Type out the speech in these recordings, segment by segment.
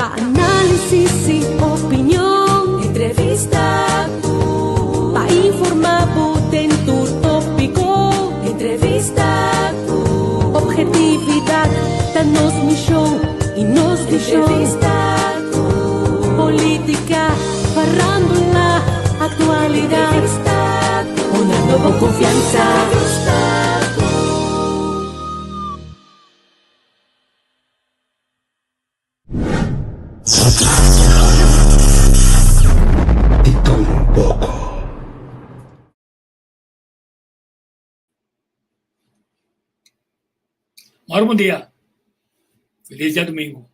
Pa análisis i opinion. Entrevista ku. Pa informá bo den tur tópiko. Entrevista ku. Obhetividat ta nos mishon i nos vishon. Entrevista ku. Polítika, farándula, aktualidat. Entrevista ku. Dunando bo konfiansa. Entrevista ku. Di tur un poko. Mor bon dia. Felis djadumingu.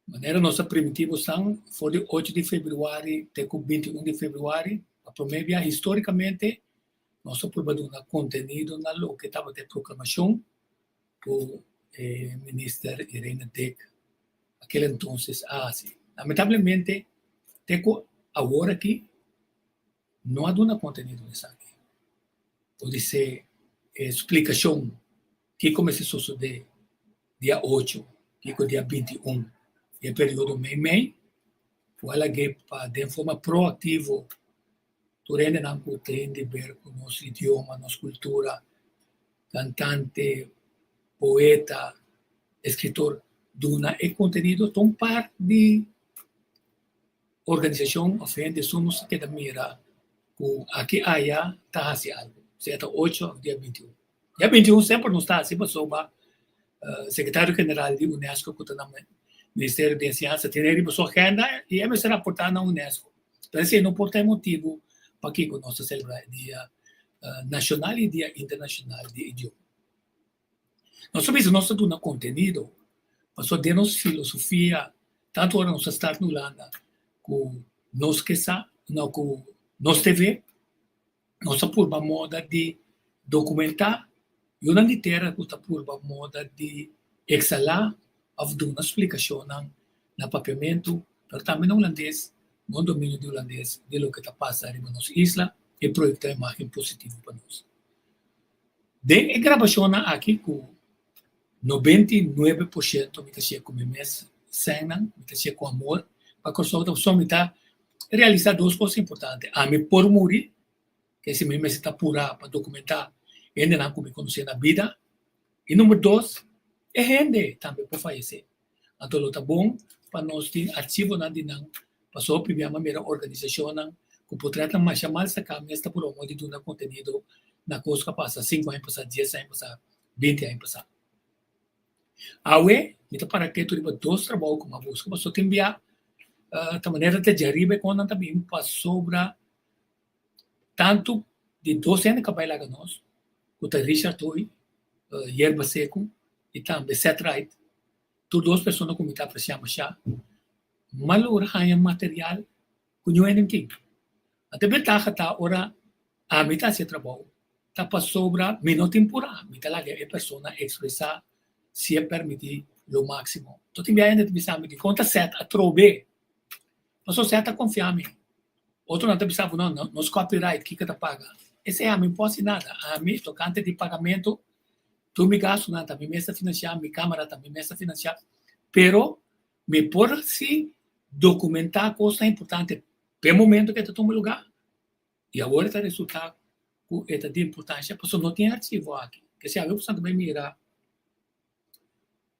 Manera nos a primintí bosan for di ocho di februari te ku 21 di februari, pa promé bia histórikamente nos a purba duna kontenido na loke tabata e proklamashon ku e minister Irene Dick aquel entonces a hasi. Lamentablemente te ku awor aki no a duna kontenido na esaki. Podisé e splikashon kiko mester sosodé dia ocho, kiko dia 21, e periodo mei mei, ku a lag'é pa den forma proaktivo tur hendenan ku tin di ber ku nos idioma, nos kultura, kantante, poeta, eskritor, duna e kontenido ta un par di organisashon òf hende su nos ta keda mira ku aki aya ta hasi algu, sea ta ocho òf dia 21. Dia 21 semper nos ta hasi pasobra sekretario general di UNESCO ku ta na Ministerio di Enseñansa tene riba su agenda i e mester raportá na UNESCO. Pero esei no por ta e motibu pakiko nos ta selebrá e dia nashonal i dia internashonal di idioma. Nos ta bisa nos ta duna kontenido pasobra den nos filosofia tantu ora nos a start na Hulanda ku nos ke sa no ku nos TV nos ta purba moda di dokumentá yunan di tera ku ta purba moda di eksalá òf duna splikashonnan na papiamentu pero tambe na hulandes, bon dominio di hulandes di loke ta pasa riba nos isla i proyektá imágen positivo pa nos. Den e grabashonnan aki ku 99% mi ta share ku mi mes sènnan, mi ta share ku amor pa Kòrsou ta pasobra mi ta realisá dos kos importante, ami por muri, ke si mi mester ta purá pa dokumentá hendenan ku mi konosé na bida, i number dos, e hende tambe por fayesé. Anto lo ta bon pa nos tin archivonan di nan, pasobra hopi bia mira organisashonnan ku por trata masha mal saká mes ta por di duna kontenido na kos ku a pasa sinku aña pasá, dies aña pasá, binti aña pasá. Awe mi ta para ketu riba dos trabou ku mi a buska pasobra tin bia ta manera ta djariba e konnan ta bin pasobra tantu di dos hende ku a bai laga nos ku ta Richard Hoy, Yerba Seku i tambe Seth Wright, tur dos persona ku mi ta apresiá mashá, mi a logra haña material ku niun hende no tin. Anto e bentaha ta ora ami ta hasi e trabou ta pasobra mi no tin purá, mi ta laga e persona ekspresá si e permití lo máksimo. Anto tin bia hende ta bisa mi dikon ta Seth atrobe? Pasobra Seth ta konfia mi. Otronan ta bisa bo no, nos copyright kiko ta paga? Esei ami no por hasi nada. Ami tokante di pagamentu tur mi gastunan ta mi mes ta finansiá, mi kámara ta mi mes ta finansiá, pero mi por si dokumentá kosnan importante p'e momento ku e ta tuma lugá i awor e ta resultá ku e ta di importansha pasobra no tin archivo aki. Kese awe boso ta bai mira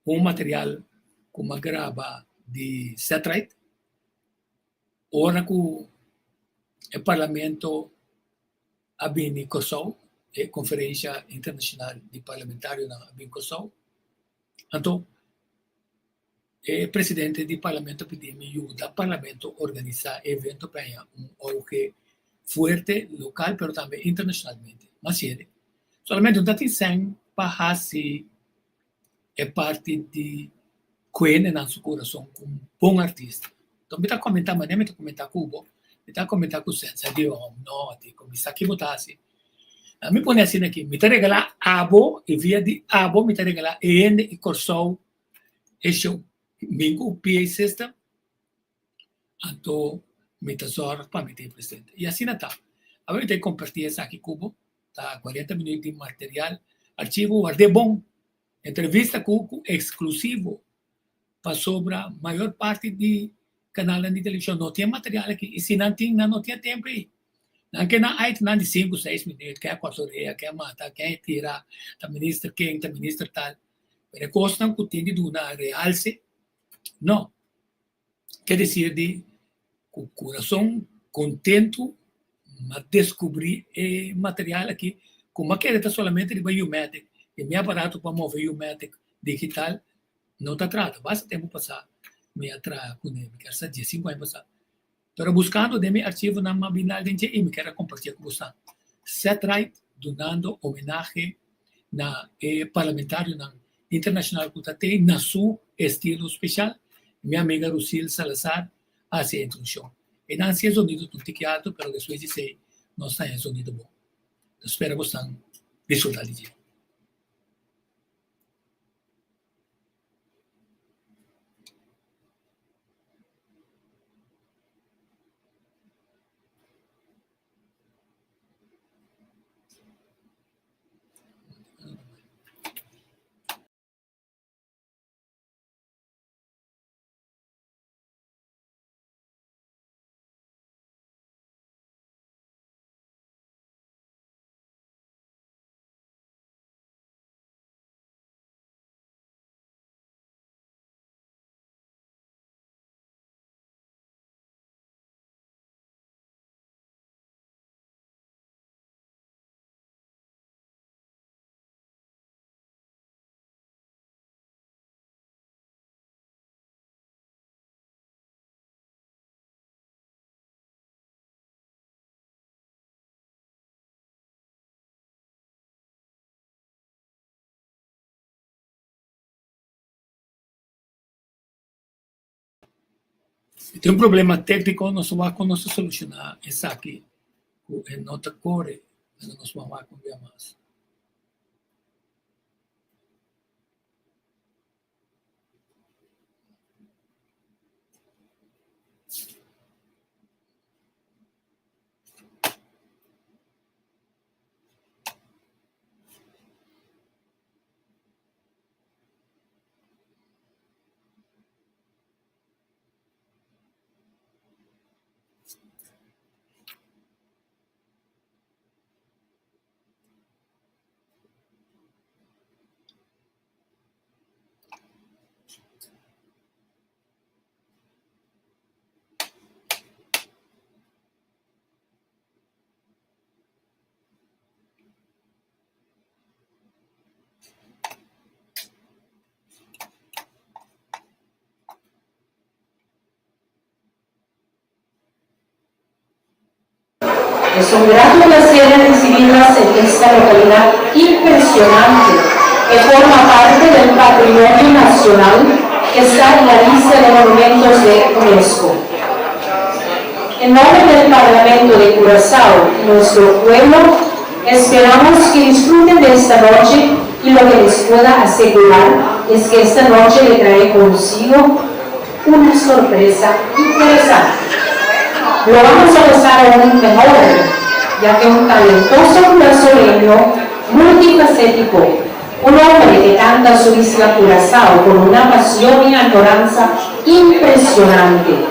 un material ku mi a graba di Setright ora ku e parlamento a bini Kòrsou, e konferensha internashonal di parlamentarionan a bini Kòrsou, anto e presidente di parlamento a pidi mi yuda parlamento organisá e evento pa haña un auge fuerte lokal pero tambe internashonalmente. Mas hende solamente no ta tin sèn pa hasi e parti di kuende nan su kurason ku un bon artista. Enton mi ta komentá manera mi ta komentá ku bo, mi ta komentá ku Sensa di oh no di ku mi sa ki bo ta hasi. Mi pone asina aki, mi ta regalá abo i via di abo mi ta regalá e hende i Kòrsou e show. Mi ku PA system anto mi ta zòrg pa mi ta e presente. I asina ta. Awe mi ta kompartí esaki ku bo, ta 40 minüt di material, archivo ward'é bon, entrevista ku ku eksklusivo. Pasobra mayor parti di kanalnan di televishon no tin e material aki i si nan tin nan no tin e tempu ei. Nan ke nan ait nan di sinku seis minuut, ken a kòrta orea, ken a mata, ken a tira, ta minister ken, ta minister tal. Pero e kosnan ku tin di duna realse, no. Ke desir di ku kurason kontentu m'a deskubrí e material aki ku m'a kere ta solamente riba U-matic i mi aparato pa move U-matic digital no ta trata. Basta tempu pasá mi a traha kuné, mi kier sa diesinku aña pasá. Pero buskando den mi archivonan m'a bin al den dje i mi kier a kompartié ku bosan. Seth Wright dunando homenahe na e parlamentarionan internashonal ku ta tei na su estilo speshal. Mi amiga Rusil Salazar a hasi e introdukshon. E nan hasi e zonido ta un tiki alto pero despues di esei nos ta haña e zonido bon. Ta spera bosan disfruta di dje. Si tin un problema tékniko nos wak kon nos ta solushoná esaki ku e no ta kore, pero nos ban wak un bia mas. Es un grato placer recibirlas en esta localidad impresionante que forma parte del patrimonio nacional que está en la lista de monumentos de UNESCO. En nombre del Parlamento de Curazao y nuestro pueblo, esperamos que disfruten de esta noche y lo que les pueda asegurar es que esta noche le trae consigo una sorpresa interesante. Lo vamos a gozar aún mejor, ya que un talentoso curazoleño multifacético, un hombre que canta su isla Curazao con una pasión y añoranza impresionante,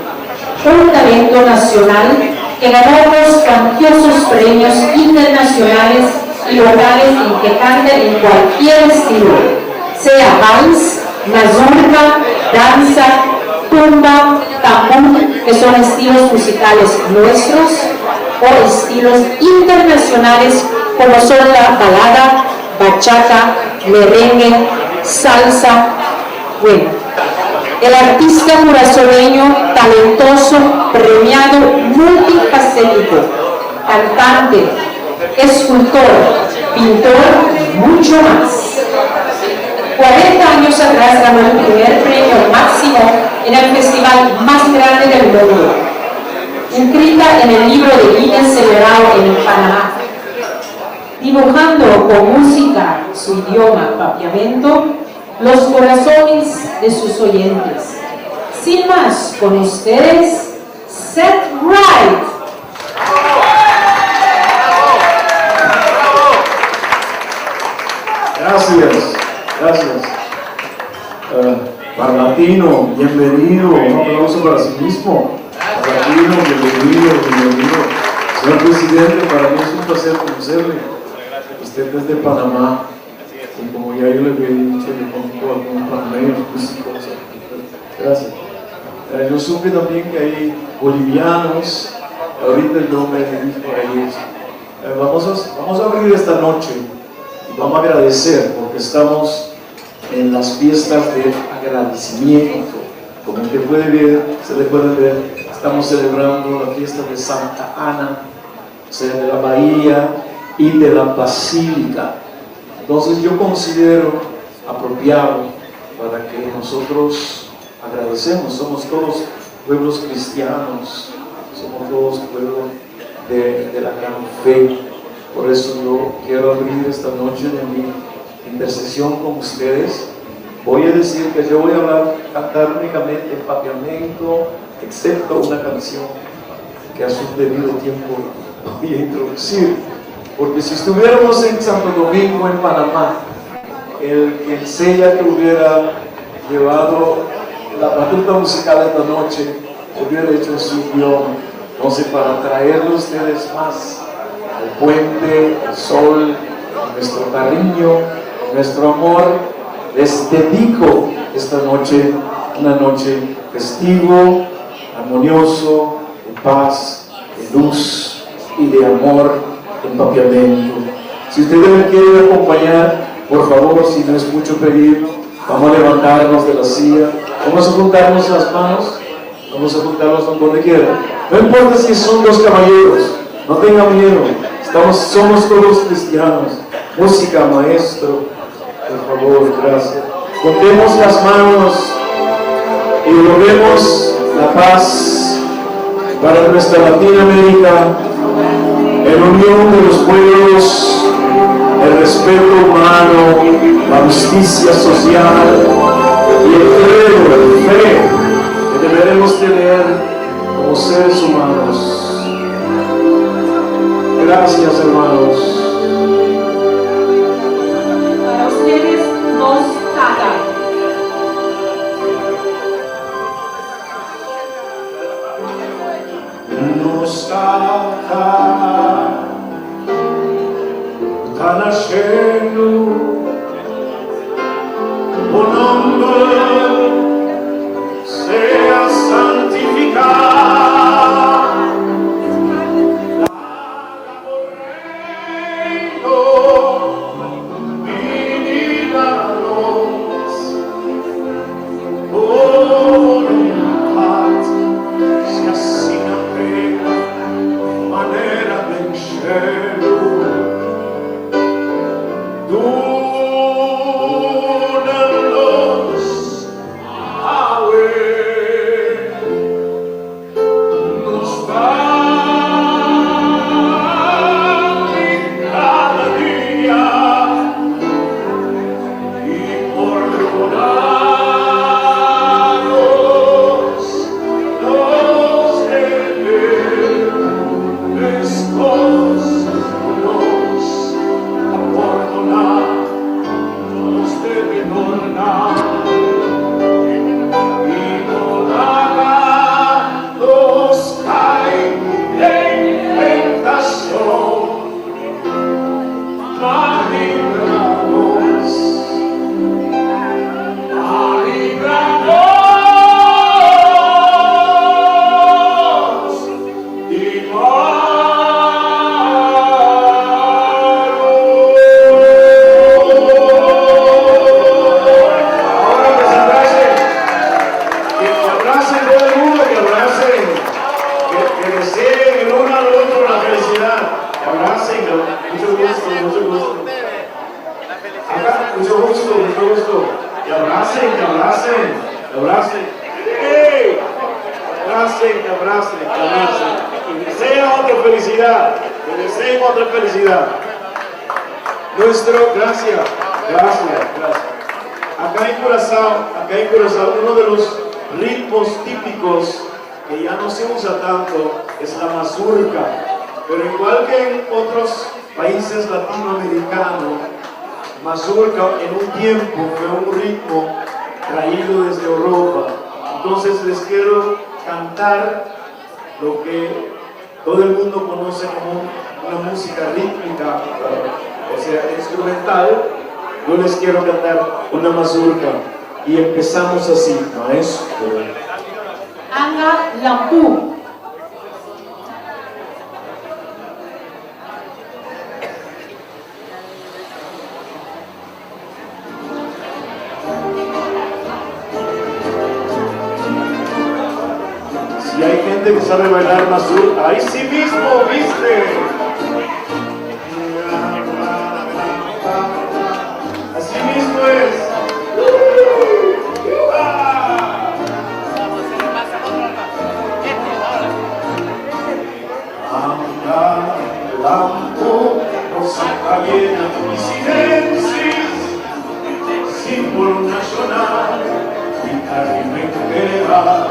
un talento nacional que ganó unos cuantiosos premios internacionales y locales en que canta en cualquier estilo, sea vals, mazurca, danza, tumba, tambú, que son estilos musicales nuestros, o estilos internacionales como son la balada, bachata, merengue, salsa, bueno. El artista curazoleño talentoso, premiado, multifacético, cantante, escultor, pintor y mucho más. 40 años atrás ganó el primer premio máximo en el festival más grande del mundo, inscrita en el libro de Guinness celebrado en Panamá. Dibujando con música su idioma papiamento, los corazones de sus oyentes. Sin más, con ustedes, Seth Wright. Gracias, gracias. Parlatino, bienvenido. Un aplauso para sí mismo. Parlatino, bienvenido, bienvenido. Señor presidente, para mí es un placer conocerle. Usted es de Panamá. Y como ya yo le había dicho, yo conozco a algunos panameños, músicos. Gracias. Yo supe también que hay bolivianos. Ahorita yo me dirijo a ellos. Vamos a abrir esta noche y vamos a agradecer porque estamos en las fiestas de agradecimiento. Como usted puede ver, se le puede ver, estamos celebrando la fiesta de Santa Ana, o sea, de la Bahía y de la Basílica. Entonces yo considero apropiado para que nosotros agradecemos, somos todos pueblos cristianos, somos todos pueblos de la gran fe. Por eso yo quiero abrir esta noche de mi intercesión con ustedes. Voy a decir que yo voy a cantar únicamente en papiamento, excepto una canción que a su debido tiempo voy a introducir. Porque si estuviéramos en Santo Domingo, en Panamá, el quien sea que hubiera llevado la batuta musical esta noche, hubiera hecho su idioma. Entonces, para traerlo a ustedes más al puente, al sol, nuestro cariño, nuestro amor, les dedico esta noche, una noche festivo, armonioso, de paz, de luz y de amor en papiamento. Si ustedes me quieren acompañar, por favor, si no es mucho pedir, vamos a levantarnos de la silla, vamos a juntarnos las manos, vamos a juntarnos donde quiera. No importa si son dos caballeros, no tengan miedo, somos todos cristianos. Música, maestro, por favor, gracias. Juntemos las manos y logremos la paz para nuestra Latinoamérica, en unión de los pueblos, el respeto humano, la justicia social y el credo, la fe que deberemos tener como seres humanos. Gracias, hermanos. Para ustedes, Nos Tata. Nos Tata, ta na shelu, bo nòmber sea santifiká. Laga bo reino bini na nos. Bo boluntat sea hasí na tera manera den shelu. Duna nos awe nos pan di kada dia i pordoná nos nos debe, meskos ku nos ta pordoná nos debedónan. I no laga nos kai den tentashon, ma libra nos, ma libra nos di malu. Ahora que se abracen, que abracen todo el mundo, que abracen, que deseen el uno al otro la felicidad. Que abracen, mucho gusto, mucho gusto. Acá, mucho gusto, mucho gusto. Que abracen, que abracen, que abracen. ¡Ey! Abracen, que abracen, que abracen. Que deseen otra felicidad, que deseen otra felicidad. Nuestro, gracias, gracias, gracias. Acá en Curazao, uno de los ritmos típicos que ya no se usa tanto es la mazurca. Pero igual que en otros países latinoamericanos, mazurca en un tiempo fue un ritmo traído desde Europa. Entonces les quiero cantar lo que todo el mundo conoce como una música rítmica, o sea, instrumental. Yo les quiero cantar una mazurca y empezamos así, maestro. Anga Lampu. Si hay gente que sabe bailar mazurca, ahí sí mismo, ¿viste? Así mismo es. Anga lampu, rosa cayena y silencis, símbolo nacional y régimen general.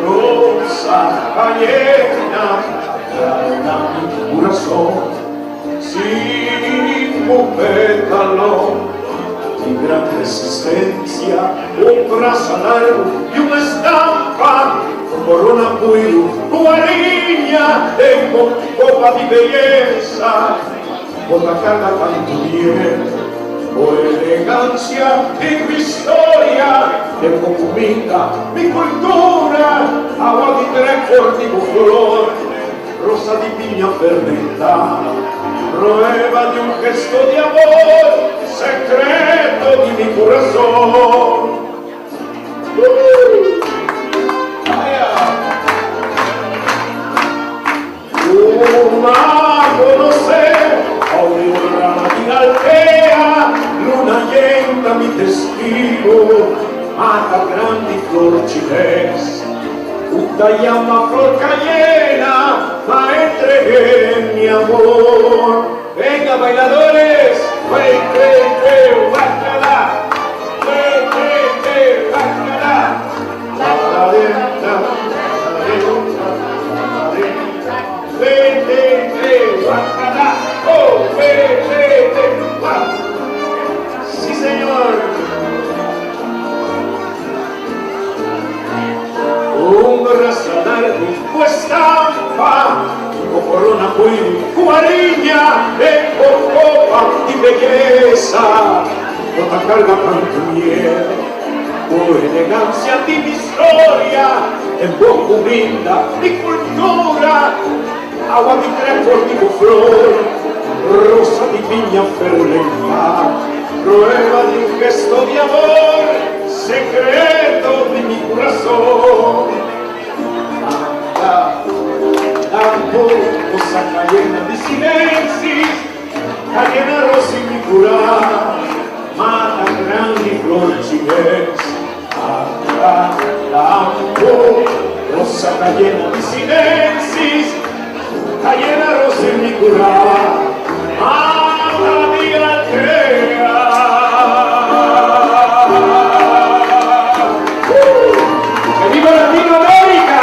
Rosa cayena, trae mi corazón, sin un pétalo y gran resistencia, un trazo largo y una estampa, con corona puiru, guariña, tengo copa de belleza, por la carga tanto bien, por elegancia y mi historia, tengo comida, mi cultura, agua de tres digo flor, rosa de piña fermentada, prueba de un gesto de amor, secreto de mi corazón. ¡Vaya! Una conocer, aurora de altea, luna llena mi testigo, mata grande flor chilés. Puta llama flor cayena, ma entregué mi amor. Venga, bailadores, wey, wey, wey, guácala. Wey, wey, wey, guácala. La adentro, la adentro, wey, wey, wey, guácala. Oh, wey, wey, wey, guá. Sí, señor. Un brazo largo, estampa, o corona muy guariña, en copa y belleza, otra carga tanto miel, por elegancia de mi historia, en poco brinda mi cultura, agua de trépol digo flor, rosa de piña fermentada, prueba de un gesto de amor, secreto de mi corazón. Anga, lampu, rosa cayena de silencis, cayena rosa y mi cura, mata grande flor chilés. Anga, lampu, rosa cayena de silencis, cayena rosa y mi cura, mata mi altea. ¡Que viva Latinoamérica!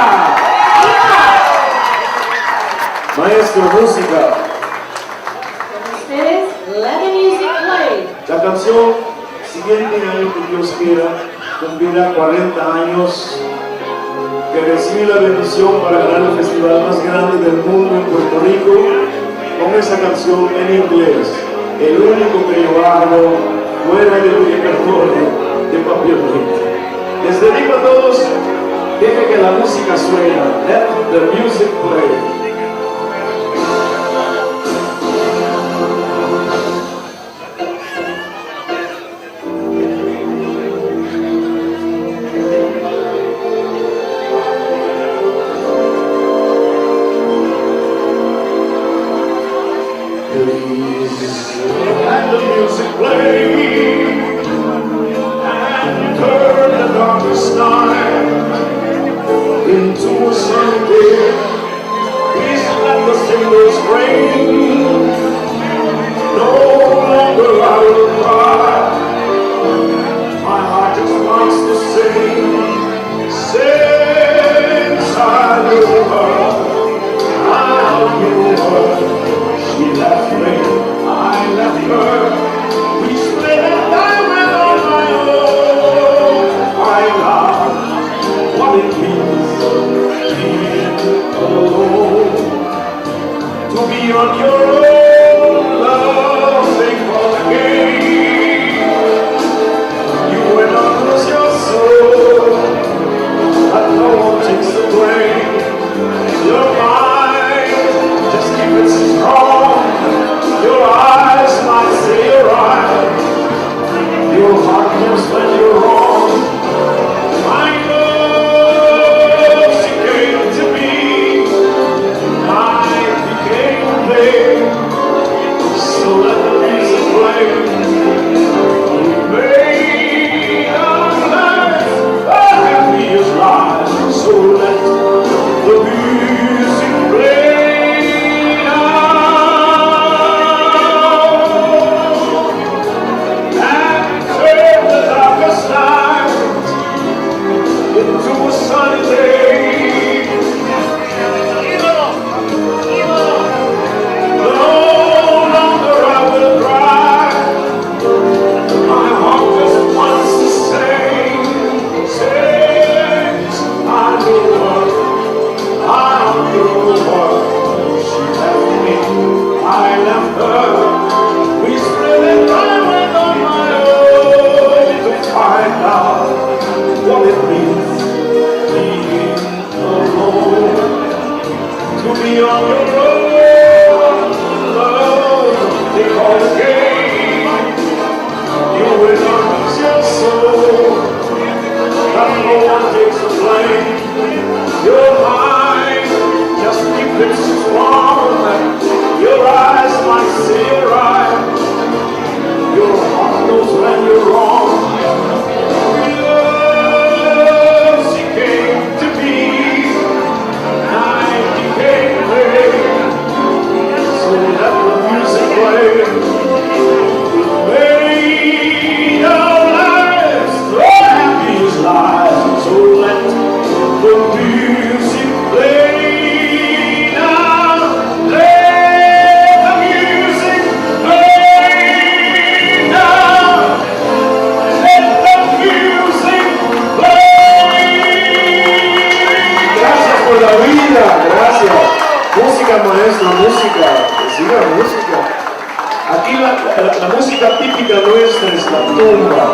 Maestro, música. Con ustedes, Let the Music Play. La canción siguiente año que Dios quiera cumplirá 40 años que recibí la bendición para ganar el festival más grande del mundo en Puerto Rico con esa canción en inglés, el único que yo hago fuera de mi repertorio de papiamento. Les dedico a todos, deje que la música suena, let the music play. Please let the music play and turn the darkest night into a sunny day. it means being alone. To be on your own, love, they call the game. You will not lose your soul, but no one takes the blame. Your mind, just keep it strong. Your eyes might say you're right. Your heart knows when you're wrong. I know she came to me. I became a play. So let the music play. We made our lives the happiest lives. So let the music play now. And turn the darkest night into a sunny day. No longer I will cry. My heart just wants to say, since I knew her, I knew her. She left me, I left her. We split and I went on my own to find out what it means being alone. To be on your own, love, they call the game. You will not lose your soul, that no one takes the blame. Your mind, just keep it strong. Your eyes might say you're right. Your heart knows when you're wrong. Love, she came to me. I became play. So let the music play. Made our lives the happiest lives. So let the music play now. Let the music play now. Let the music play. Gracias por la vida, gracias. Música, maestro, música. Que siga música. Aquí la música típica nuestra es la tumba.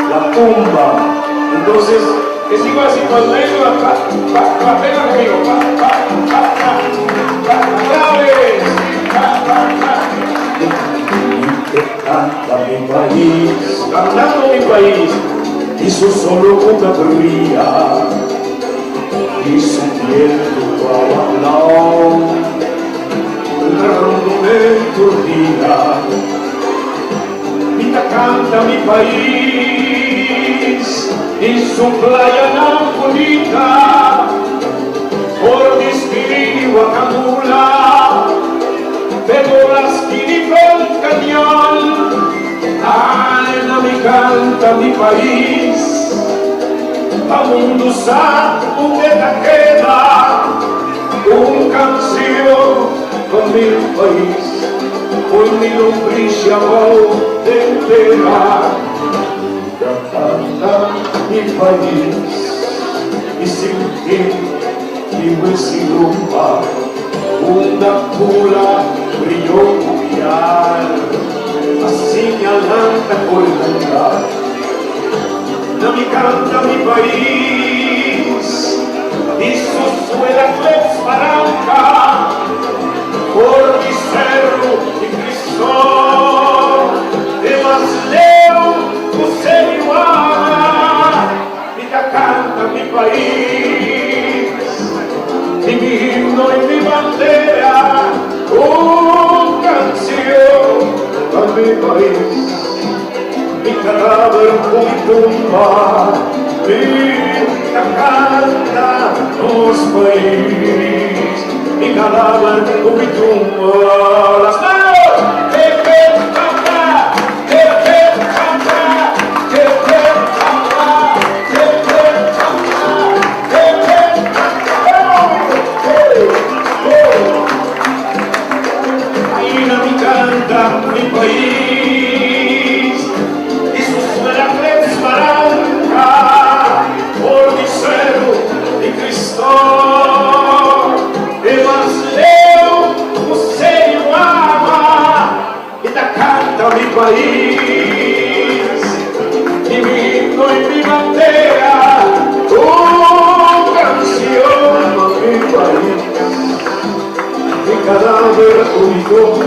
La tumba. Entonces, es igual si cuando ellos pa, pa, pa, venga conmigo, pa, pa, pa, pa, pa, otra vez, pa, pa, pa. Que canta mi país, cantando mi país, y su solo una brilla, y su piel tu Turquía. Mi canta mi país y su playa tan bonita, por mi Guacamula, Pedro y Cañón, ay, no me canta mi país, a mundo sa unda queda, un canción con mi país, hoy mi lombriz de entera, canta mi país, y sin ti, mi silumba, una pula brilló cupiar, así alanta colunda, no mi canta mi país, y su suela paranca, por mi cerro y crisol, de más leo mi canta mi país, y mi himno y mi bandera, un canción a mi país, mi cadáver con mi tumba, mi canta nos país, mi cadáver con mi tumba, las manos, que que canta, que que canta, que que canta, que que canta, que que canta, Ahí mi canta mi país y su suela barranca por mi cerro.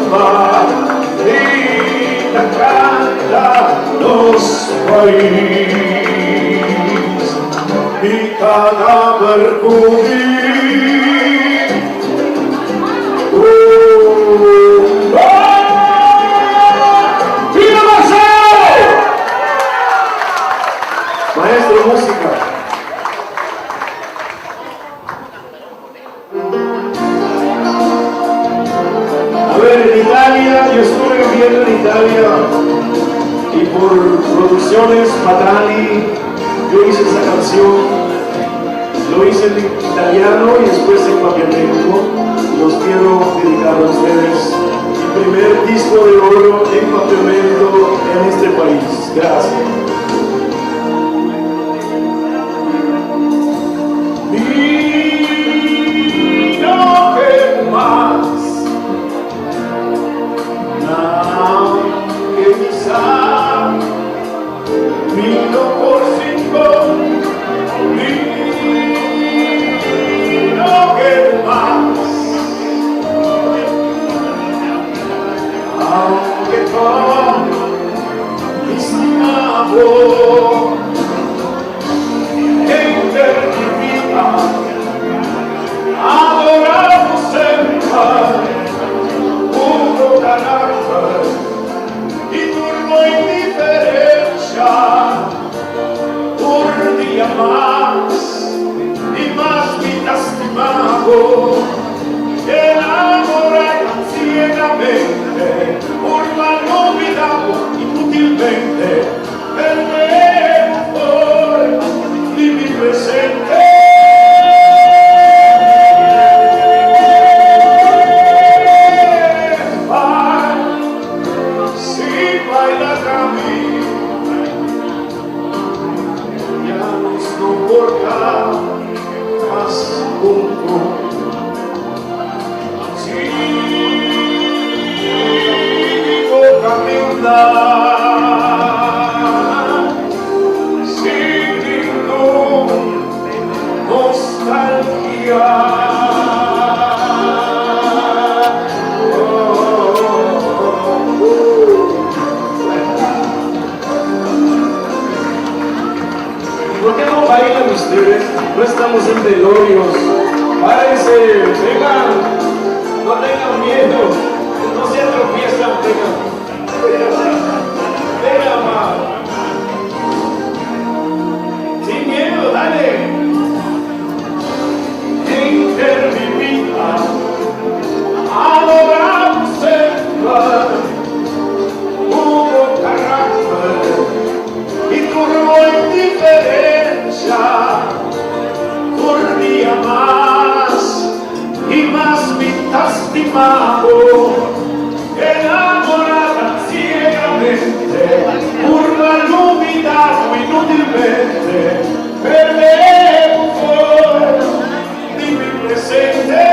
tumba Mi ta canta nos pais Mi cadaver cu mi tumba. Viva Kòrsou! Maestro música. A ver, en Italia, yo estuve viviendo en Italia y por producciones Patrani, yo hice esa canción, lo hice en italiano y después en papiamento. Los quiero dedicar a ustedes. Mi primer disco de oro en papiamento en este país. Gracias. Mi no ke mas Nan ke bisa Mi no por sin bo Mi no ke mas Aunke tòg mi stima bo. Henter mi bida adorá bo semper, puro karakter i tur bo indiferensha. Tur dia mas i mas mi ta stima bo, enamorá tan ciegamente, purba no bida bo inutilmente. Perdé bo for di mi presente. Bai, si bai laga mi, ya nos no por ta mas hunto. Sigo caminda sin ningun nostalgia. ¿Por qué no bailan ustedes? No estamos en velorios. Párense, vengan. No tengan miedo. No se tropiezan, vengan. Vengan, ma. Sin miedo, dale. Henter mi bida, adorá bo semper, puro karakter i tur bo indiferensha. Tur dia mas i mas mi ta stima bo, enamorá tan ciegamente, purba lubidá bo inutilmente, perdé bo for di mi presente.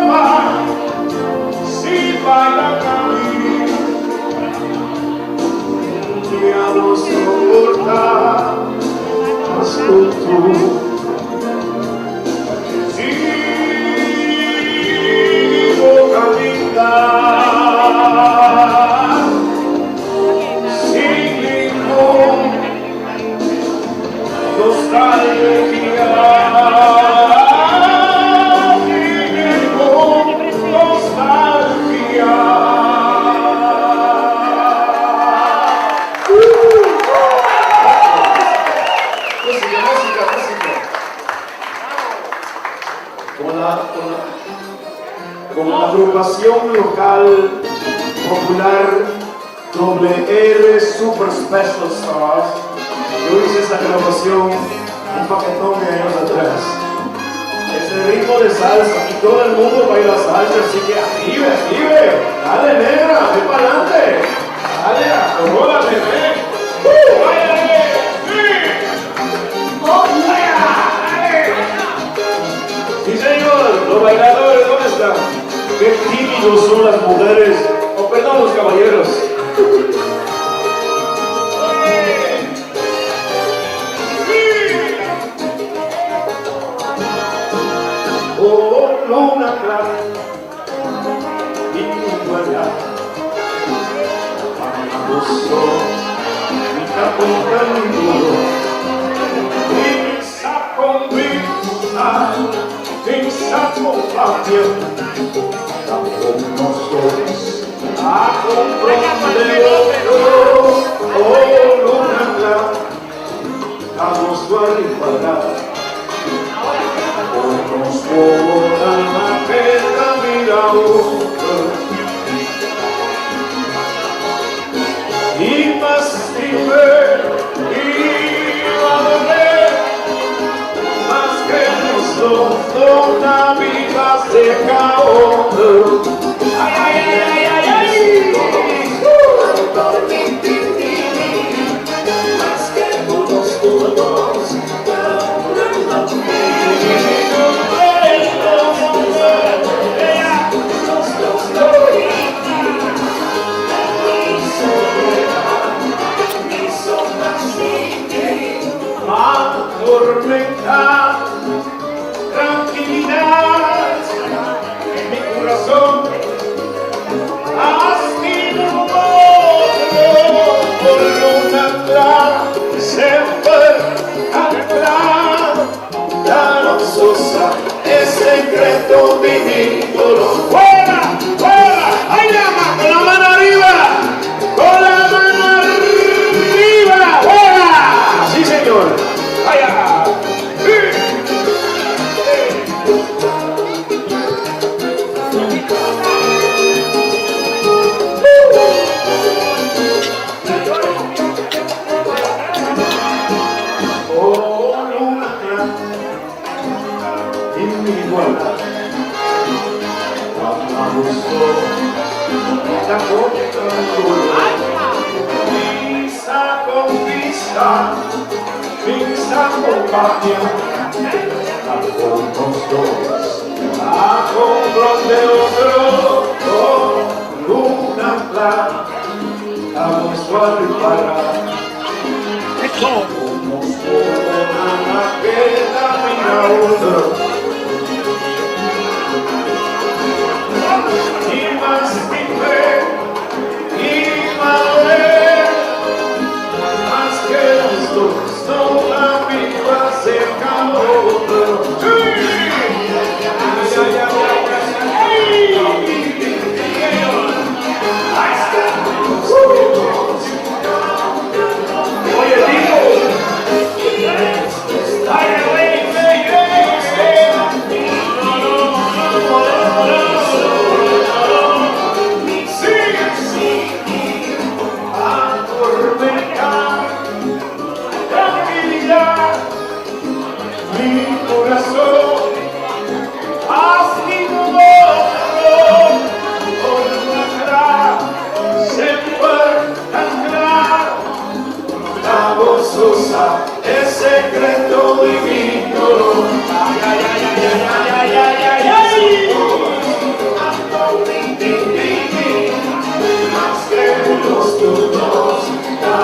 Ma si bai laga mi, un dia nos no por ta mas huntu. Sigo caminda sin ningun nostalgia. Sin ningun nostalgia. Música, música, música. Con la, con la, con la agrupación local popular WR Super Special Stars, yo hice esta grabación un paquetón de años atrás. Es el ritmo de salsa y todo el mundo baila salsa, así que active, active. Dale, negra, ve para adelante. Dale, acomódate, ve. ¡Báilale! ¡Sí! ¡Oh, yeah! ¡Dale! Sí, señor, los bailadores, ¿dónde están? Qué tímidos son las mujeres, o perdón, los caballeros. Mi ta konta mi doló. Mi sa kon bisa, mi sa kon papia. Ta kon nos dos a komprondé otro. Oh, luna kla, ta nos lo a ripará. Kon nos wowonan a keda mira otro. I mas stim'é i valor'é, maske nos dos no ta biba serka otro. Ai ai ai ai ai ai Atormentá trankilidat mi kurason Asina un otro por luna kla semper ta kla Ta nos sosa e sekreto di mi dolor Fuera! Fuera! Ay dama! Con la mano arriba! Con la mano arriba! Fuera! Sí señor! Vaya! Oh luna cla inigualable Cuando gusto ta contra dolor Pisa con pisa, pisa con papia Ta con nos dos, ta comprende otro Oh luna cla, ta nos a ripará Nos wowonan a keda mira otro I mas stim'é i valor'é Maske nos dos no ta biba serka otro Ta bo so sa e secreto di mi dolor. Ay, ay, ay, ay, ay, ay, ay, ay, ay. Maske nos tur dos ta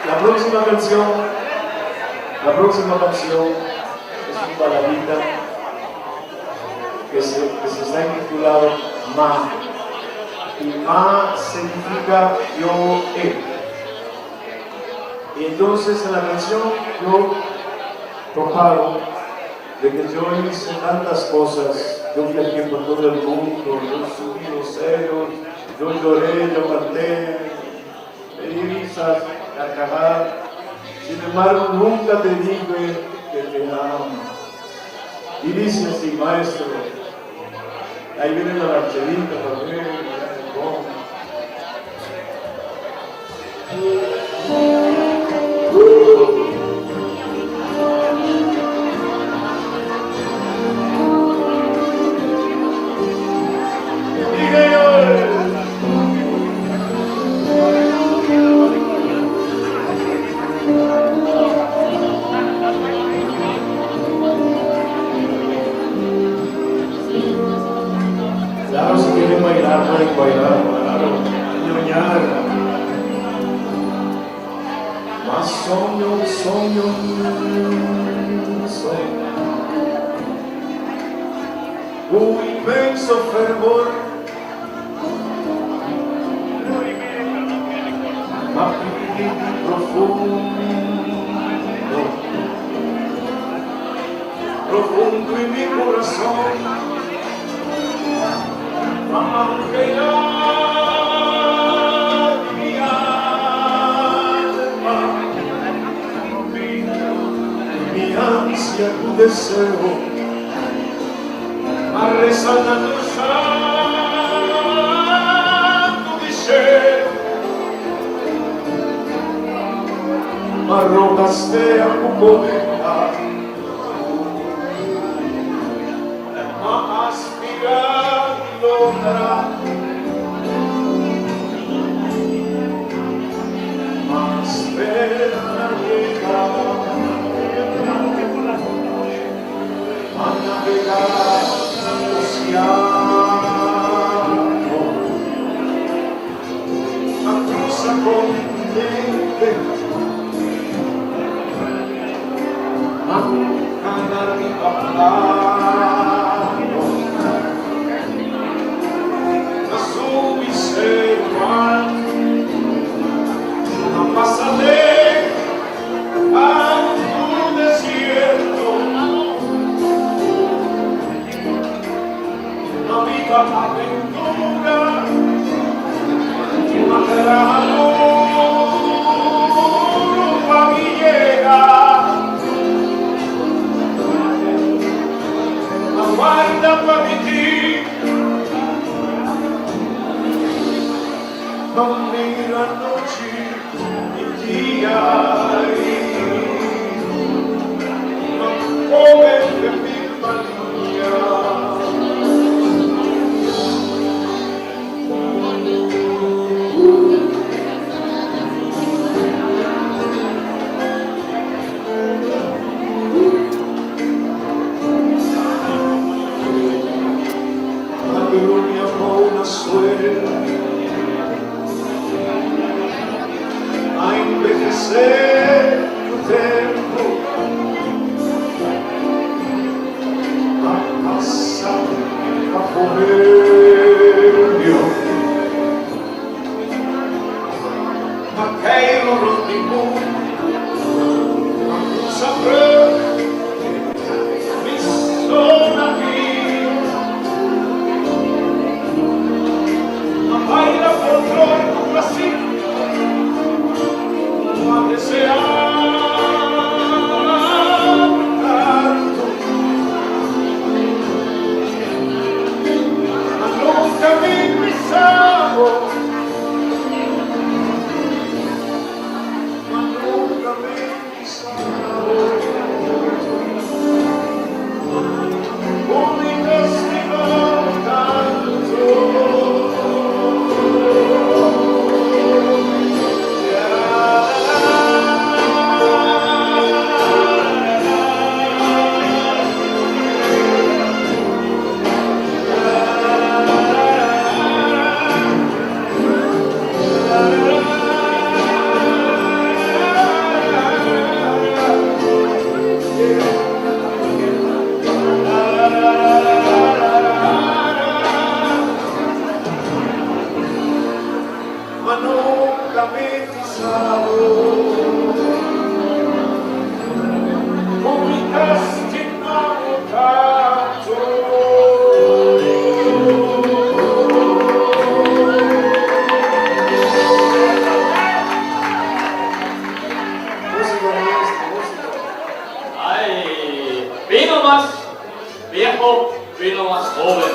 La próxima canción, la próxima canción es un baladita que se, que se está intitulado Ma. Y Ma significa yo, él. Y entonces en la canción yo proparo de que yo hice tantas cosas, yo viajé por todo el mundo, yo subí los cerros, yo lloré, yo canté, me di risas, carcajadas. Sin embargo, nunca te dije que te amo. Y dice así, maestro, ahí viene la rancherita también, Claro, si quieren bailar, pueden bailar, claro, ñoñar. Mas soño, soño, soño. Un inmenso fervor. Ma profundo, profundo en mi corazón. Aunque mi alma, mi ansia, tu deseo, ma resaltando santo deseo, ma rogaste a cucometa, ma aspirando ma spera llegar a navegar océano, a cruza continente, a cana plano, a subirse a pasarle a tu desierto, a viva aventura, a pa mi llega, a guarda pa mi ti, ma mira noche y día, ma come mi palmia. Una una suerte a envejecer tu tempo, a passar a bohemio, ma quero rendezvous, ma saprò mi sono qui, ma baila folklore classico, ma desear tanto, ma nunca mi pisavo, ma nunca mi pisavo. Mi castigo tanto. Ma nunca mi pisavo, mi castigavo tanto. Música, maestro, música. Ay, vino más. Viejo, vino más joven.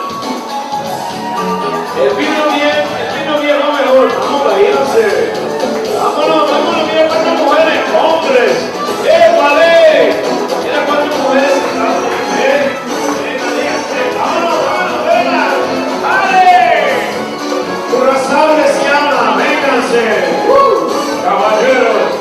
El vino bien, el vino viejo mejor. Vamos, váyanse. Vámonos, vámonos, mira cuántas mujeres, hombres. ¡Épale! Mira cuántas mujeres están. ¡Eh! ¡Vámonos, vámonos, venga! ¡Dale! Curazao les llama, vénganse. ¡Caballeros!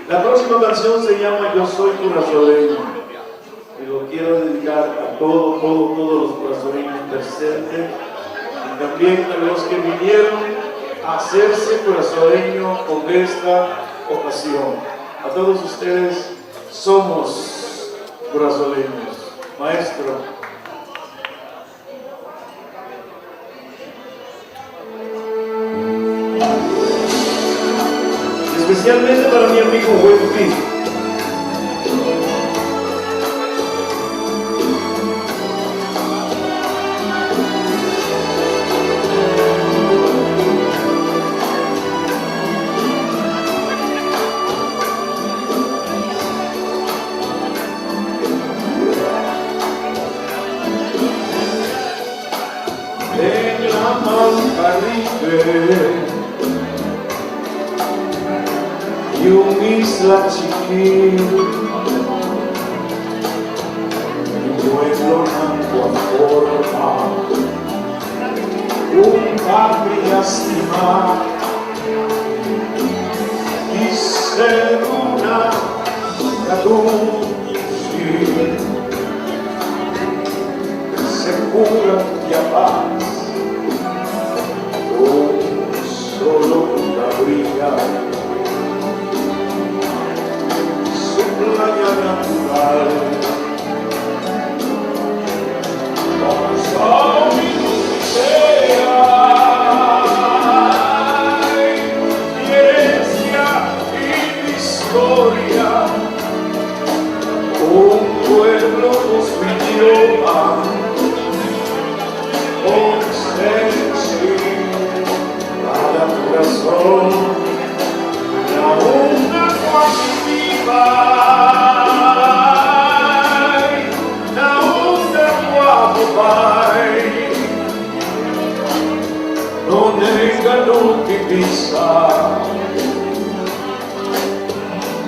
La próxima canción se llama Yo soy curazoleño y lo quiero dedicar a todo, todo, todos los curazoleños presentes y también a los que vinieron a hacerse curazoleño con esta ocasión. A todos ustedes somos curazoleños. Maestro. Especialmente para mi amigo Wendy. Den laman Caribe y un isla chikí y un pueblonan ku a forma un patria stimá di seruna Cadunchi Secura di a paz Un solo ta bria Su playa natural Kòrsou mi dulce Mi herencia y mi historia Un pueblo con su idioma Con sensi Cada corazón Na unda cu mi biba Na unda cu abo bai No nenga nunca bisa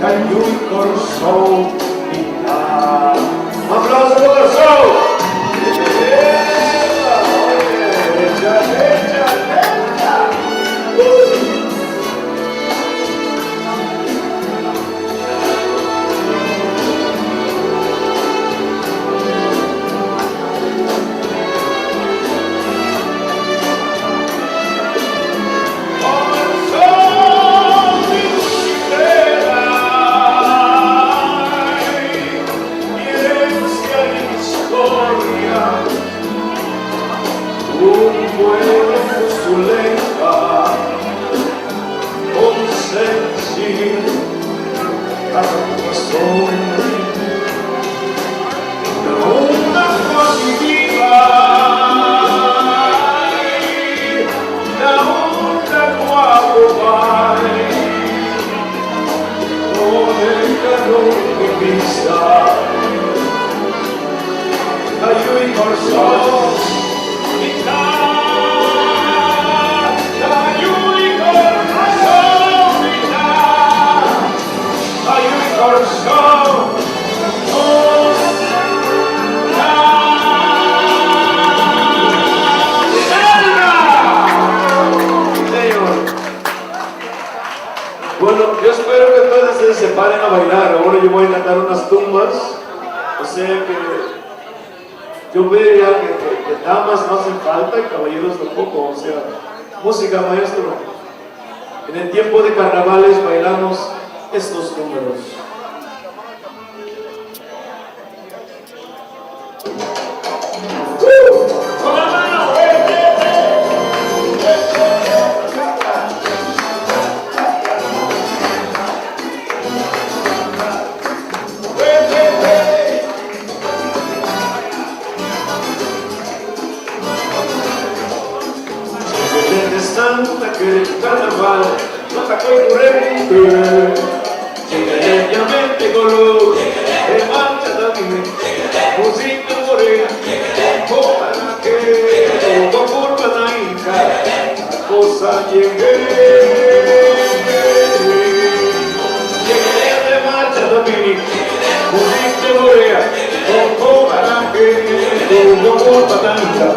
Ta yu'i Kòrsou mi ta. Un aplauso pa Kòrsou! Epa! Echa, echa, echa! Na unda cu abo bai, no nenga nunca bisa. Ta yu'i Kòrsou mi ta, ta yu'i Kòrsou mi ta, ta yu'i Kòrsou nos ta. Señor. Bueno, yo espero que todos ustedes se paren a bailar. Ahora yo voy a cantar unas tumbas. O sea que yo veo ya que, que, que damas no hacen falta y caballeros tampoco. O sea, música, maestro. En el tiempo de carnavales bailamos estos números. Con la mano, eh, eh, eh. Eh, eh, eh. Desde Santa que el carnaval no atacó el corriente. Llegaré color, de marcha también, música morena, para que todo por la hija, cosa llegué. Llegaré de marcha también, música morena, para que todo por la hija,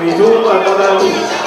Gratitud a cada uno.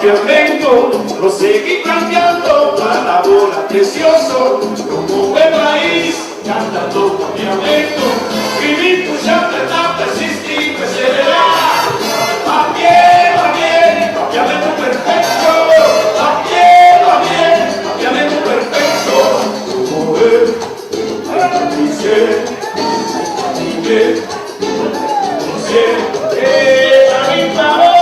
Papiamento, lo seguí cambiando palabra precioso, como buen país, cantando papiamento, vivir tu chanta, persistir, perseverar. Papie, papie, papiamento perfecto, papie, papie, papiamento perfecto, como es, dice, dime, no sé, a mi favor,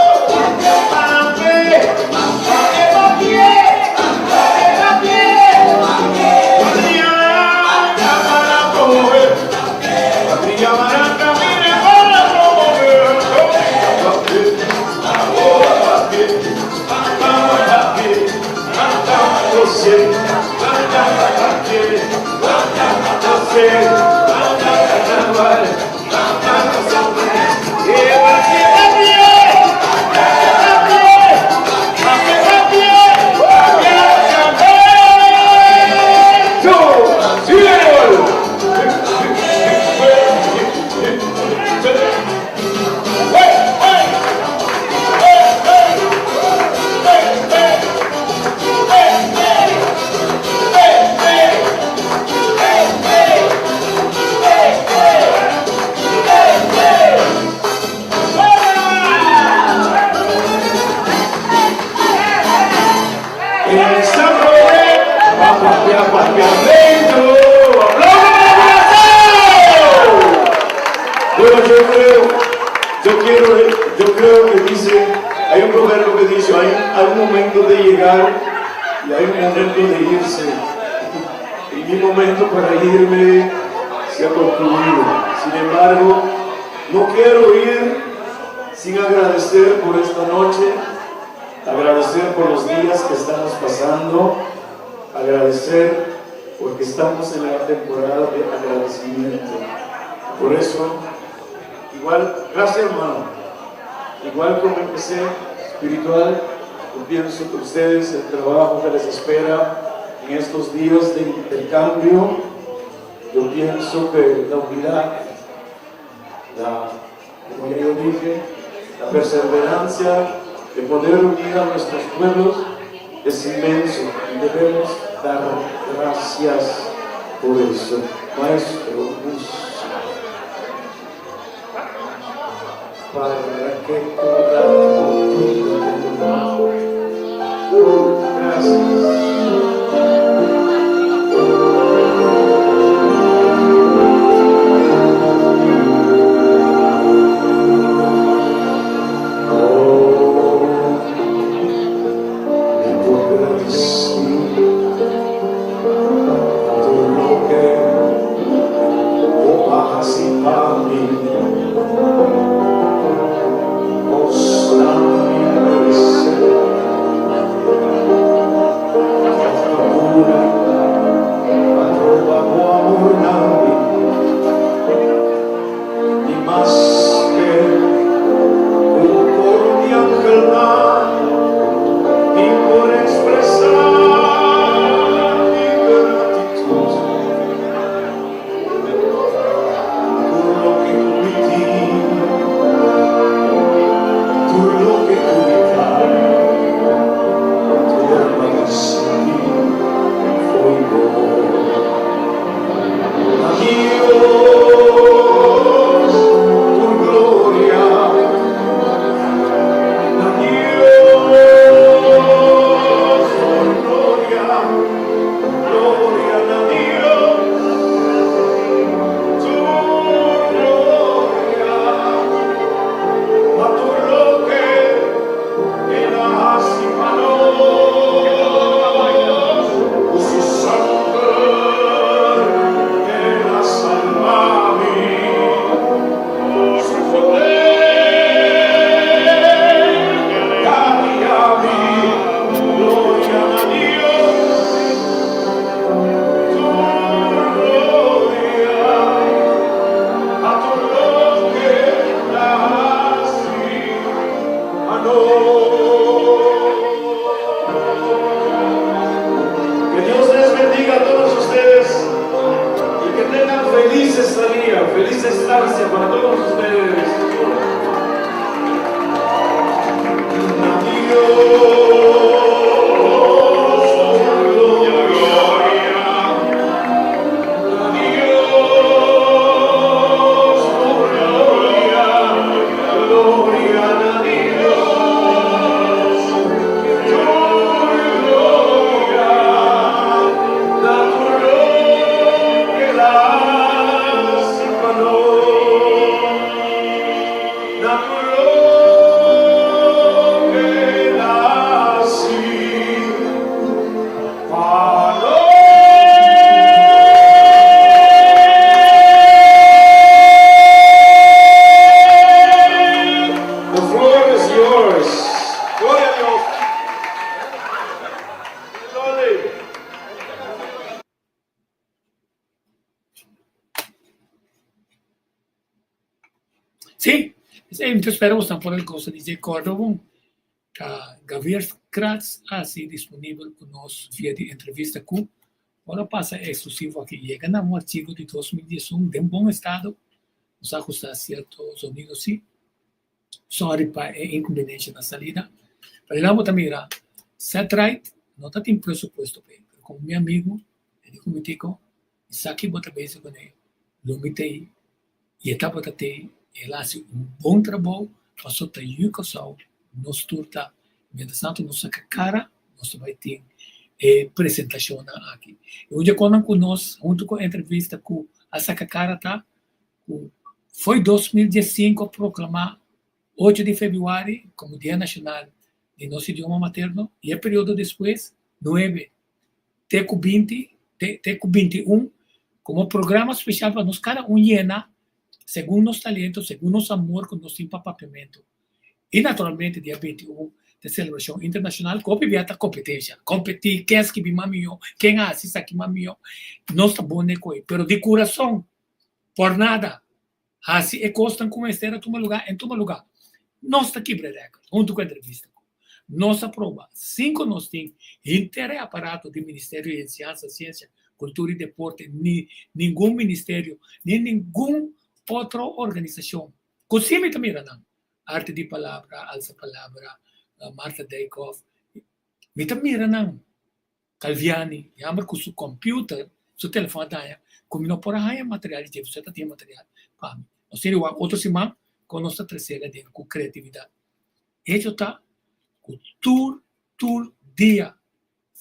Bueno, yo creo, yo quiero, yo creo que dice, hay un proverbio que dice, hay un momento de llegar y hay un momento de irse. Y mi momento para irme se ha concluido. Sin embargo, no quiero ir sin agradecer por esta noche, agradecer por los días que estamos pasando, agradecer porque estamos en la temporada de agradecimiento. Por eso, igual, gracias hermano, igual como empecé espiritual, yo pienso que ustedes, el trabajo que les espera en estos días de intercambio, yo pienso que la unidad, como ya yo dije, la perseverancia de poder unir a nuestros pueblos es inmenso y debemos dar gracias por eso. Maestro, para que Gracias. Nan lo keda así pa nos. The floor is yours. Gloria a Dios. Loli. Sí, esei mi ta spera boso por el gosa di dje kòrda bon. Ta Gavier Kratz a hasi disponibel ku nos via di entrevista ku ora pasa e eksklusivo aki yega na un archivo di 2011 den bon estado. Nos a ahusta sierto zonido sí. Sorry pa e inconveniencia na salida. Pero nan bo ta mira, Setright no ta tin presupuesto p'e, pero como mi amigo, e di cu mi tico, mi sa ki bo ta bezig cun'e, lo mi t'ey, y e tabata t'ey, el a haci un bon trabou, paso ta yu Curaçao, nos tur ta, mientras tanto nos saca cara, nos ta bay tin e presentacionnan aki. Y un dje conan cu nos, hunto cu entrevista cu a saca cara ta, ku foi 2015 a proklamá 8 di febrüari komo Dia Nashonal di nos idioma materno i e periodo despues, 9 te ku 20 te ku 21, komo programa spesial pa nos kada un yena segun nos talento, segun nos amor ku nos tin pa papiamentu. I naturalmente dia 21 ta e selebrashon internashonal ku hopi bia ta kompetensha, kompetí ken a skibi mas mihó, ken a hasi esaki mas mihó, nos ta bon den koe, pero di kurason Por nada, hasi e kosnan ku mester a tuma lugá en tuma lugá. Nos ta kibra e rèkòrt huntu ku entrevista ku nos a proba sin ku nos tin henter e aparato di Ministerio di Enseñansa, Siensia, Kultura i Deporte ni ningun ministerio ni ningun otro organisashon ku si mi ta mira nan, Arte di Palabra, Alsa Palabra, Martha Dijkhoff, mi ta mira nan. Calviani, e hamber cu su computer, su telefon a daña, cu mi no por a haña material di dje, pasobra ta tin material pa mi. Nos tin riba otro siman con nos ta trece el aden cu creatividad. Hecho ta cu tur, tur dia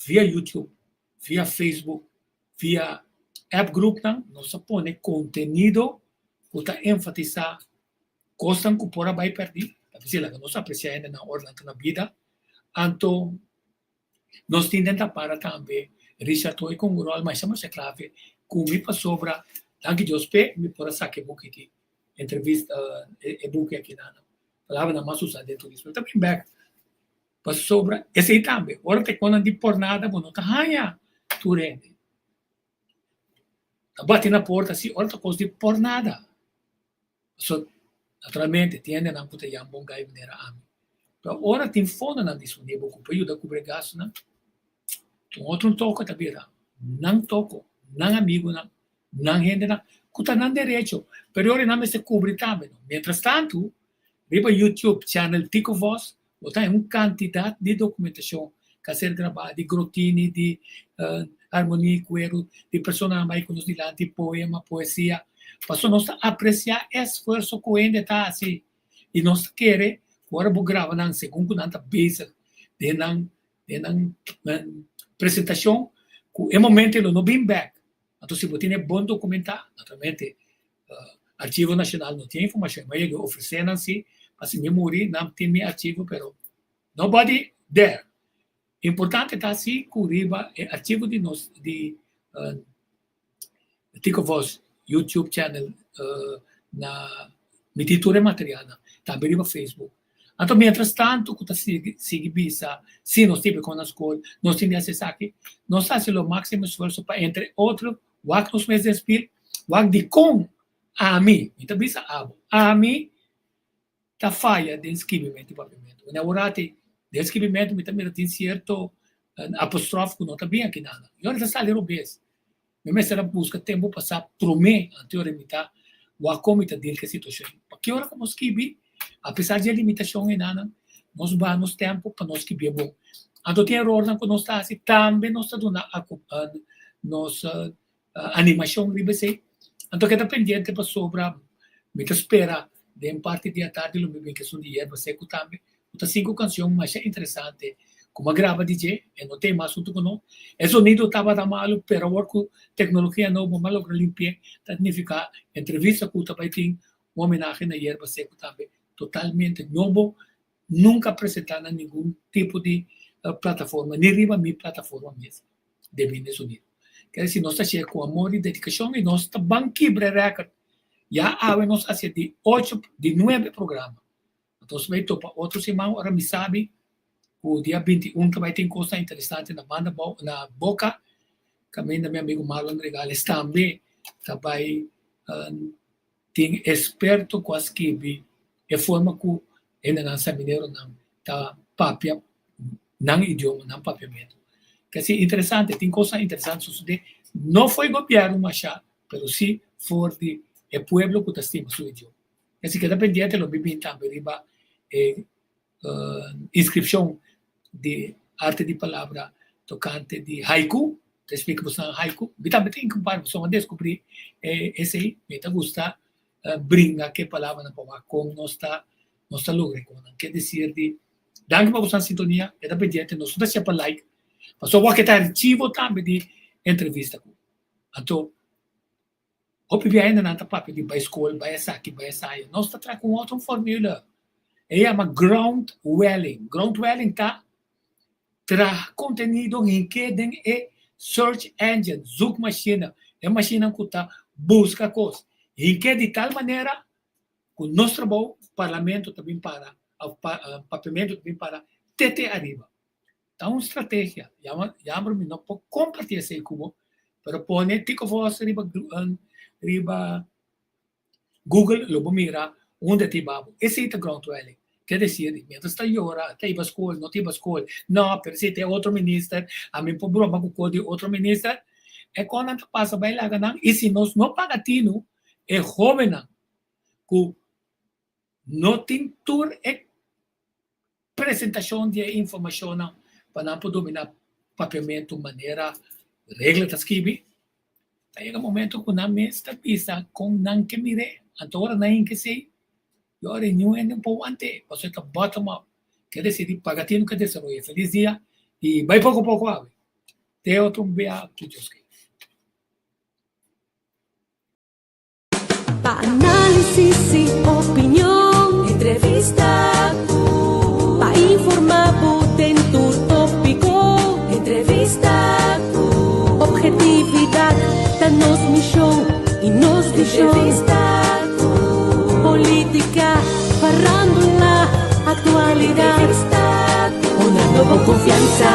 via YouTube, via Facebook, via app groupnan nos ta pone contenido cu ta enfatisa cosnan cu por a bay perdi, ta bisa laga nos aprecia hendenan ora nan ta na bida, anto Nos tin den ta para tambe Richard Toy con un rol masha masha clave cu mi pasobra danki Dios p'e mi por a saca e buki aki entrevista e buki aki nan palabranan mas usa den turismo ta bin bek pasobra esey tambe ora ta e di por nada bo no ta haya tur hende ta bati na porta si ora ta cos di por nada. Pasobra naturalmente tin hendenan ku ta yama bon gai manera ami. Pero ora tin fondonan disponibel ku por yuda kubri e gastunan, un otro toko ta bira nan toko, nan amigunan, nan hendenan, ku ta nan derecho, pero e ora nan mester kubri tambe. Mientras tantu, riba YouTube channel Tico Vos bo ta haña un kantidat di dokumentashon ku a ser grabá di Grotini, di Harmonie Cuero, di personanan bai ku nos dilanti, poema, poesia. Pasobra nos ta apresiá e esfuerso ku hende ta hasi i nos ta kere ku ora bo graba nan segun ku nan ta bezig den nan den nan presentashon ku e momento lo no bin bèk. Anto si bo tene bon dokumentá, naturalmente Archivo Nacional no tin informacion, ma yega ofrece nan si, pa si mi muri nan tin mi archivo, pero nobody there. Importante ta si cu riba e archivo di nos di Tico Vos YouTube channel na mi tin tur e materialnan, tambe riba Facebook. Anto mientras tanto cu ta sigui sigui bisa si nos tin con na scol, nos tin di haci esaki, nos ta haci lo maximo esfuerzo pa entre otro Wak nos mes den spil, wak dikon ami, mi ta bisa abo, ami ta faya den skibimentu i papiamentu. Wanneer aworati den skibimentu mi ta mira tin sierto apostrof ku no ta bin aki nada. I ora ta sali robes. Mi mester a buska tempu pasá promé antes ora mi ta wak kon mi ta deal ku e situashon. Pa ki ora ku nos skibi, apesar di e limitashon enanan, nos baha nos tempu pa nos skibié bon. Anto tin erornan ku nos ta hasi, tambe nos ta duna nos animashon riba esei. Anto keda pendiente pasobra mi ta spera den parti di atardi lo mi bin ku esun di yerba seku tambe, ku ta sinku kanshon masha interesante ku mi a graba di dje, e no ta e mas huntu ku nos. E zonido tabata malu, pero awor ku teknologia nobo mi a logra limpi'é, ta signifiká entrevista ku ta bai tin un homenahe na yerba seku tambe. totalmente nobo, nunka presentá na ningun tipo di plataforma, ni riba mi plataforma mes de Bini Sonido. Ker disi nos ta hasié ku amor i dedikashon i nos ta ban kibra e rèkòrt. Ya awe nos hasié di ocho, di nuebe programa. Nos bai topa otro siman ora mi sabi ku dia 21 ta bai tin kosnan interesante na banda bou na Boka kaminda mi amigu Marlon Regales tambe ta bai tin esperto ku a skibi e forma ku hendenan samineronan ta papia nan idioma, nan papiamentu. Kasi interesante, tin kosnan interesante sosodé, no for e gobièrnu mashá, pero si for di e pueblo ku ta stima su idioma. Así keda pendiente lo mi bin tambe riba e inskripshon di Arte di Palabra tokante di haiku. Ta splika boso haiku. Mi tambe tin un par pasobra mi a deskubrí esei. Mi ta gusta bringa ku e palabranan pa wak kon nos ta nos ta logra e konan. Ke desir di danki pa boso sintonia. Keda pendiente nos no ta siña pa like pasobra wak e ta archivo tambe di entrevista ku. Anto Hopi bia hende nan ta papia di bai skol, bai esaki, bai esaya. Nos ta traha ku un otro formula. E yama ground welling. Ground welling ta traha kontenido hink'é den e search engine, zoekmachine, e mashinnan ku ta buska kos. Hink'é di tal manera ku nos trabou, parlamento ta bin para, òf papiamentu ta bin para te te ariba. Ta un strategia. Jammer mi no por comparti esey cu bo, pero pone Tico Vos riba riba Google lo bo mira unda ta iba bo. Esey ta grondwelling. Ke decir, mientras ta yora, ta iba school, no ta iba school, no, pero esey ta e otro minister, ami por broma cu cos di otro minister. E cosnan ta pasa bay laga nan y si nos no paga tinu, e hobennan cu no tin tur e presentashon di e informashonnan pa nan por dominá papiamentu manera regla ta skibi, ta yega momento ku nan mes ta bisa kon nan ke mir'é. Anto ora nan hinka esei, yo a reunion hende un por want'é, pasobra e ta bottom up. Ke desidi paga tinu ke desaroy'é. Felis dia i bai poko poko awe. Te otro bia ku Dios ke. Pa análisis y opinion, entrevista ku. Pa informá bo den tur tópiko, entrevista ku. Objetividad ta nos mishon y nos vishon. Entrevista ku. Polítika, farándula, aktualidat. Entrevista ku. Una nobo konfiansa.